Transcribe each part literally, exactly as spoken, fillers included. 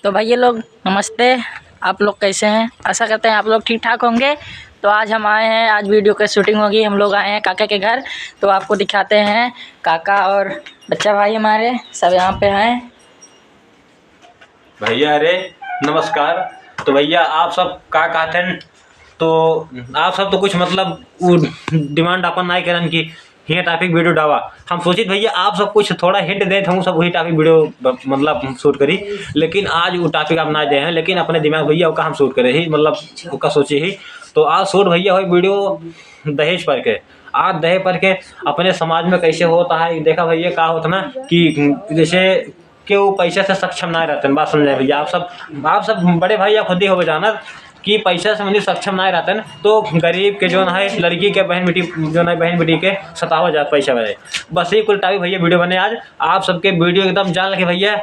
तो भैया लोग नमस्ते, आप लोग कैसे हैं? आशा करते हैं आप लोग ठीक ठाक होंगे। तो आज हम आए हैं, आज वीडियो की शूटिंग होगी, हम लोग आए हैं काका के घर। तो आपको दिखाते हैं, काका और बच्चा भाई हमारे सब यहाँ पे हैं। भैया अरे नमस्कार। तो भैया आप सब का कहते हैं? तो आप सब तो कुछ मतलब उ demand अपन नाहीं करन कि ये topic video डावा। हम सोचित भैया आप सब कुछ थोड़ा hint देत, हम सब वही topic video ब-, मतलब shoot करी। लेकिन आज वो topic आप ना दे हैं, लेकिन अपने दिमाग भैया ओका हम shoot करे ही, मतलब ओका सोचे ही। तो आज shoot भैया होई video दहेज पर के। आज दहेज पर के अपने समाज में कैसे होता है, देखा भैया का होता ना कि जैसे केहू पैसा से सक्षम ना रहतन। बात समझे भैया, आप सब, आप सब बड़े भाई आप खुद ही होबे जानत कि पैसा से मनुष्य सक्षम ना रहतन, तो गरीब के जौन है लड़की के बहन बेटी, जौन है बहन बेटी के सतावा जात पैसा वाले। बस ये कुल topic भैया video बने आज। आप सबके video एकदम जान लगे भैया,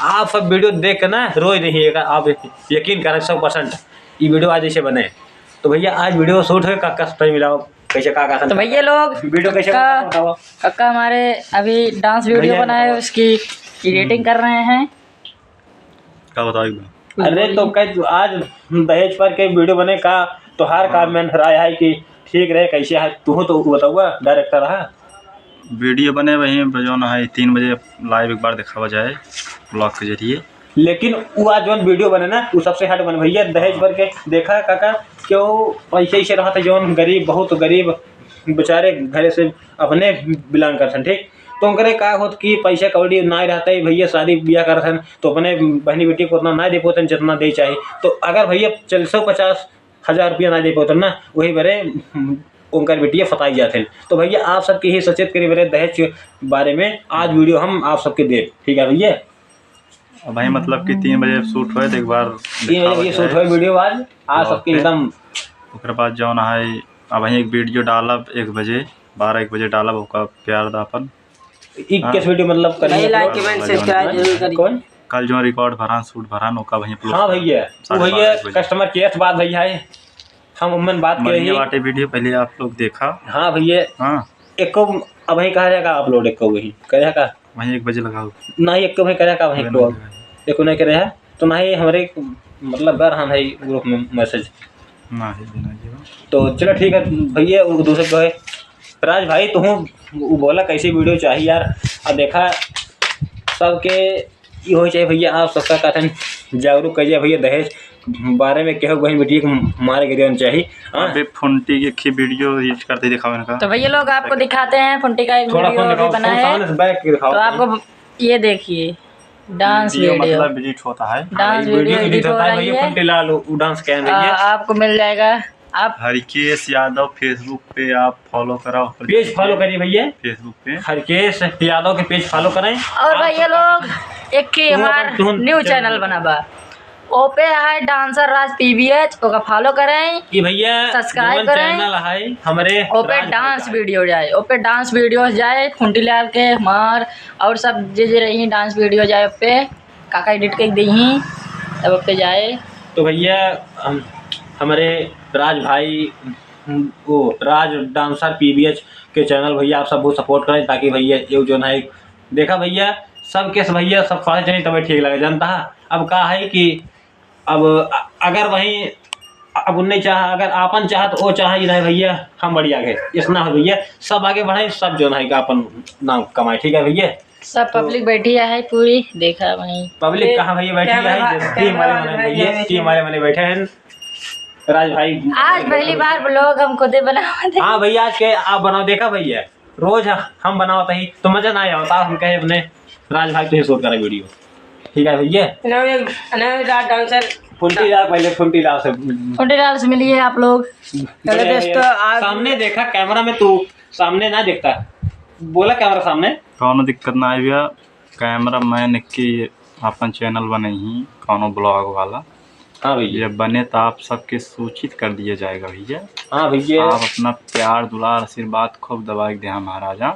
आप सब video देख के ना रोज देखिएगा, आप यकीन करें सौ percent ये video आज ऐसे बने। तो भैया आज video shoot है, का, का सही मिलाओ, कैसे का, का तो भैया लोग, video कैसे काका, बताओ? काका हमारे अभी dance video भैया बनाए, उसकी editing हम्म। कर रहे हैं। का बताओ एक बार? अरे तो कह तू आज दहेज पर के video बने का, तोहार का हाँ। मन राय है कि ठीक रहे, कैसे है, तू तो बताओ, director है। Video बने वही जौन है तीन बजे live एक बार दिखावा जाए vlog के जरिए। लेकिन वो आज जौन video बने ना, वो सबसे हट बने भैया। दहेज पर के देखा काका, क्यों पैसे ऐसे रहत है, जौन गरीब, बहुत गरीब बेचारे घरे से अपने belong करत हैं, ठीक? तो उनकरे का होत कि पैसा कौड़ी ना रहता है भैया, शादी ब्याह करत हैं, तो अपने बहनी बेटी को उतना ना दे पाते हैं जितना दे चाहिए। तो अगर भैया चल सौ पचास हजार रुपया ना दे पाते ना, वही बरे उनकर बेटिया फताई जात हैं। तो भैया आप सबके ही सचेत करी बरे दहेज के बारे में आज video हम आप सबके देब, ठीक है भैया? अब भाई मतलब कि तीन बजे shoot होए, तो एक बार तीन बजे दिखावा ये shoot जाए होए video आज, आज vlog सबके पे। एकदम। ओकर बाद जौन है, अब वहीं एक video डालब एक बजे, बारह एक बजे डालब, ओका प्यार दा अपन। इक्कीस हाँ। Video मतलब करनी भाई, है। Like, comment, subscribe जरूर करी। कौन? कल जो record भरान, shoot भरान, ओका वहीं upload हाँ भैया, वो साढ़े बारह भैया एक बजे। Customer care से बात भैया है, हम उम्मन बात के मरिया रही। बाटे video पहले आप लोग देखा। हाँ भैया। हाँ। एको अब वहीं कहा जाएगा upload, एको वहीं करेगा का? वहीं एक बजे लगाओ। नहीं, एको वहीं करेगा का? वहीं अबे को नहीं लगाए। एको नहीं करे है तो नहीं हमारे मतलब गर हम है group में message। नहीं, नहीं, नहीं। तो चलो ठीक है भैया, वो दूसरे जो है राज भाई, तू वो बोला कैसे video चाहिए यार। अब देखा सबके ये हो चाहिए भैया, आप सबका कथन जागरूक करिए भैया, दहेज बारे में केहू बहन बेटी के मारे गिरे होना चाहिए। हाँ। अभी फुंटी के खी video edit करते दिखाओ इनका। तो भैया लोग आपको दिखाते हैं फुंटी का एक थोड़ा video phone अभी दिखाओ, बना phone है। सामने से back दिखाओ। तो आपको ये देखिए dance video video। मतलब edit होता है। Dance हाँ, ये video video edit edit हो होता है रही भैया, है। फुंटी लाल वो dance के आ, भैया। आपको मिल जाएगा। आप हरिकेश यादव Facebook पे आप follow कराओ। Page follow करिए भैया। Facebook पे। हरिकेश यादव के page follow करें। और आप भैया लोग, एक के तुम हमार अपन, तुम new channel बना बा, ओपे है Dancer Raj P B H, ओका follow करें, ये भैया subscribe करें। Channel है हमारे ओपे राज dance भाई का। Video जाए, ओपे dance video जाए, फुंटी लाल के हमार और सब जे जे रही dance video जाए ओपे। काका edit कइ देही, तब अब पे जाए। तो भैया, हम, हमारे राज भाई, वो राज Dancer P B H के channel भैया, आप सब बहुत support करें, ताकि भैया, ये जो ना एक, देखा भैया, सब केस भैया, सब सारे चली तबे ठीक लगे, जानता है। अब का है कि अब अ-, अगर वहीं, अब उन्हें चाह, अगर आपन चाह तो वो चाह ही रहे भैया, हम बढ़िया गए, इतना है भैया, सब आगे बढ़े, सब जो ना है कि अपन नाम कमाए, ठीक है भैया। सब तो public बैठी है पूरी, देखा वहीं। Public कहाँ भैया बैठी है? Team वाले मने भैया, team वाले मने बैठे हैं। राज भाई। आज पहली बार vlog हम खुदे बनावत है। हाँ भैया, आज के आप बनाओ, देखा भैया, रोज हम बनावत ही तो मजा ना आवता। हम कहे अपने राज भाई तुझे shoot करा video, ठीक है भैया। नहीं, नहीं, राज dancer। फुंटी लाल, पहले फुंटी लाल से। फुंटी लाल से मिलिए आप लोग। चलो दोस्तों, आज सामने देखा camera में, तू सामने ना देखता, बोला camera सामने। कौनो दिक्कत ना आई भैया, cameraman के आपन channel बनइहीं, कौनो vlog वाला। हाँ भैया। जब बने तो आप सबके सूचित कर दिया जाएगा भैया। हाँ भैया। आप अपना प्यार, दुलार, आशीर्वाद खूब दबाए के देहा महाराजा।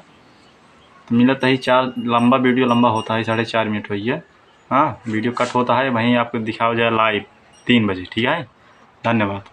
तो मिलत ही चार, लंबा video लंबा होता है, साढ़े चार मिनट होइए। हाँ, video cut होता है, वहीं आपको दिखावा जाए live तीन बजे, ठीक है? धन्यवाद।